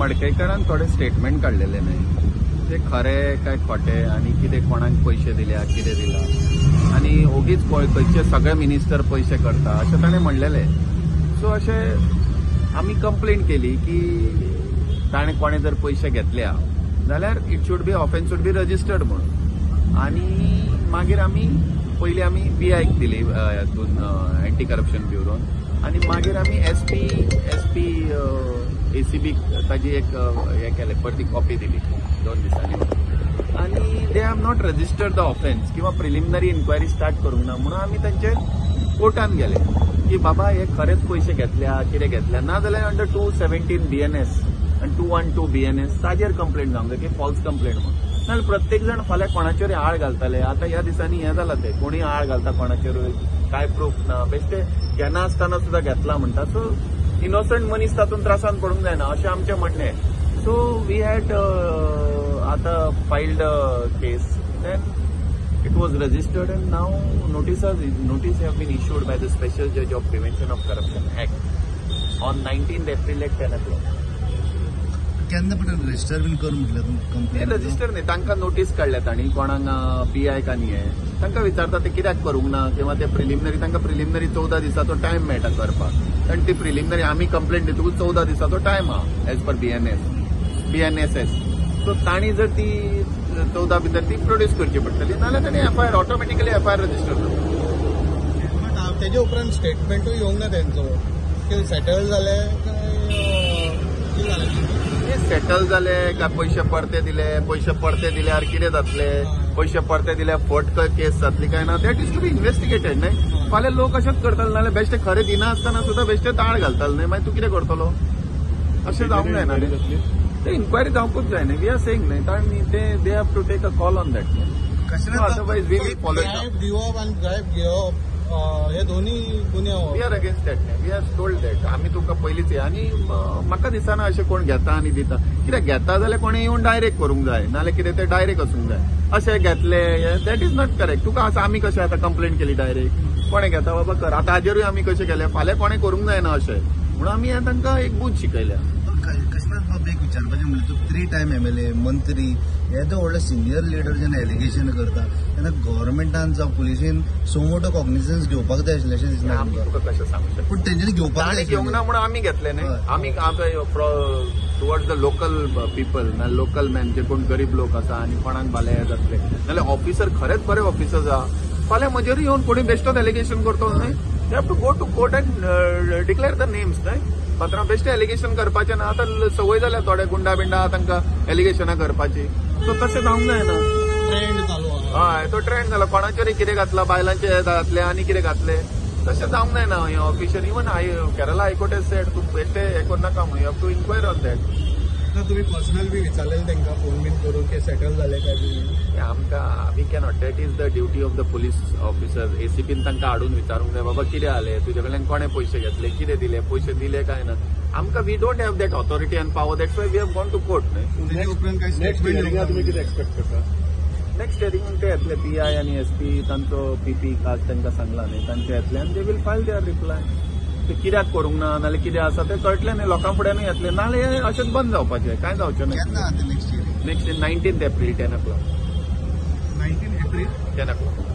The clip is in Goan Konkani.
मडकयकारान थोडे स्टेटमेंट काडलेले न्ही, ते खरे काय खोटे आनी कितें कोणाक पयशे दिल्या कितें दिला आनी ओगीच खंयचे सगळे मिनिस्टर पयशे करता अशें ताणें म्हणलेलें. सो अशें आमी कंप्लेन केली की ताणें कोणें जर पयशे घेतल्या जाल्यार it should be offence should be registered म्हणून. आनी मागीर आमी पयलीं आमी बी आयक दिली हातून एंटी करप्शन ब्युरोन, आनी मागीर आमी एस पी ACB ताजी एक हें केलें, परती कॉपी दिली 2 दिसांनी. आनी they have not registered the offence किंवा प्रिलिमिनरी इन्क्वायरी स्टार्ट करूंक ना म्हणून आमी तांचे कोर्टान गेले की बाबा हे खरेंच पयशे घेतल्या कितें घेतल्या, ना जाल्यार अंडर 217 BNS आनी 212 BNS ताजेर कंप्लेंट जावंक जाय की फॉल्स कंप्लेंट म्हणून. नाजाल्यार प्रत्येक जाण फाल्यां कोणाचेरूय आळ घालताले. आतां ह्या दिसांनी हें जालां, तें कोणूय आळ घालता कोणाचेरूय, कांय प्रूफ ना, बेश्टे घेना आसतना सुद्दां घेतला म्हणटा. सो इनोसंट मनीस तातूंत त्रासान पडूंक जायना अशें आमचें म्हणणें. सो we had आतां filed case, then it was registered and now notice have been issued by the special जज of prevention of corruption act on 19 April at 10 o'clock. केन्ना पण रजिस्टर बीन कर म्हटलें कंप्लेन? रजिस्टर न्ही, तांकां नोटीस काडल्या तांणी, कोणाक पी I आनी हे तांकां विचारता ते कित्याक करूंक ना किंवा ते प्रिलिमिनरी, तांकां प्रिलिमिनरी 14 दिसाचो टायम मेळटा करपाक, कारण ती प्रिलिमिनरी आमी कंप्लेंट दितकूच 14 दिसाचो टायम आहा एज पर BNSS. सो तांणी जर ती 14 भितर ती प्रोड्यूस करची पडटली, नाजाल्यार तांणी FIR automatically FIR register जाता. तेजे उपरांत स्टेटमेंटूय येवंक ना तेंचो की सेटल जाले काय कितें जालें, सेटल जाले काय पयशे परते दिले, पयशे परते दिल्यार कितें जातले, पयशे परते दिल्यार फट केस जातली काय ना, that is to be investigated न्ही. फाल्यां लोक अशेंच करतले, नाजाल्यार बेश्टे खरें दिना आसतना सुद्दां बेश्टे ताळ घालताले न्ही, मागीर तूं कितें करतलो? अशें जावंक जायना न्ही, ते इन्क्वायरी जावंकूच जाय न्ही. We are saying न्ही, तांणी ते they have to take a call on that, otherwise we will follow it. दिवप आनी ब्रायब घेवप हे दोन्ही गुन्यांव, we are against that न्ही, we are told that. आमी तुमकां पयलींच आनी म्हाका दिसना अशें कोण घेता आनी दिता, कित्याक घेता जाल्यार कोणें येवन डायरेक्ट करूंक जाय, नाजाल्यार कितें तें डायरेक्ट वचूंक जाय. अशें घेतले that is not correct. तुका आसा आमी कशें आतां कंप्लेंट केली डायरेक्ट, कोणें घेता बाबा कर, आतां हाजेरूय आमी कशें केलें, फाल्यां कोणें करूंक जायना अशें म्हणून आमी तांकां एक बूद शिकयल्या. कशनाथ बाब एक विचारपाचें म्हणल्यार तूं 3 टायम MLA मंत्री येदो व्हडलो सिनियर लिडर जेन्ना एलिगेशन करता तेन्ना गव्हर्मेंटान जावं पुलिसेन सो मोटो कॉग्निजन्स घेवपाक जाय आशिल्लें अशें दिसना. आमी तुका कशें सांगू शकता, पूण तेंच्यांनी घेवपाक जाय, घेवंक ना म्हणून आमी घेतलें न्ही. आमी टुवर्ड्स the local people ना लोकल मॅन जे कोण गरीब लोक आसा आनी कोणाक फाल्यां हें जातलें, नाजाल्यार ऑफिसर खरेंच बरे ऑफिसर्स आहा, फाल्यां म्हजेरूय येवन कोणी बेश्टोच एलिगेशन करतलो न्ही. They have to go to court and declare the names न्ही. पात्रां बेश्टें एलिगेशन करपाचें ना, आतां संवय जाल्या थोडे गुंडा बिंडा तांकां एलिगेशनां करपाची, सो तशें जावंक जायना. ट्रेंड चालू आहा, हय तो ट्रेंड जाला, कोणाचेरूय कितें घातलां, बायलांचें घातलें आनी कितें घातलें, तशें जावंक जायना. हें official even Kerala high court has said तूं बेश्टें हें करनाका म्हणून, you have to inquire on that. तुमी पर्सनल बी विचारलें तांकां फोन बीन करून की सेटल जाले काय बी? आमकां we cannot, that is the duty of the police officer. ACPन तांकां हाडून विचारूंक जाय बाबा कितें जालें, तुजे कडल्यान कोणें पयशे घेतले, कितें दिले, पयशे दिले काय ना. आमकां we don't have that authority and power, that's why we have gone to court न्ही. तेजे उपरांत काय स्टेटमेंट तुमी कितें एक्सपेक्ट करता? नेक्स्ट हियरिंग ते येतले, PI आनी SP तांचो PP खास तांकां सांगला न्ही, तांचे येतले आनी they will file their reply. ते कित्याक करूंक ना नाजाल्यार कितें आसा तें कळटलें न्ही, लोकां फुड्यानूय येतलें, नाजाल्यार हें अशेंच बंद जावपाचें, कांय जावचें ना. केन्ना next hearing? Next 19 April 10 o'clock. 19 April 10 o'clock.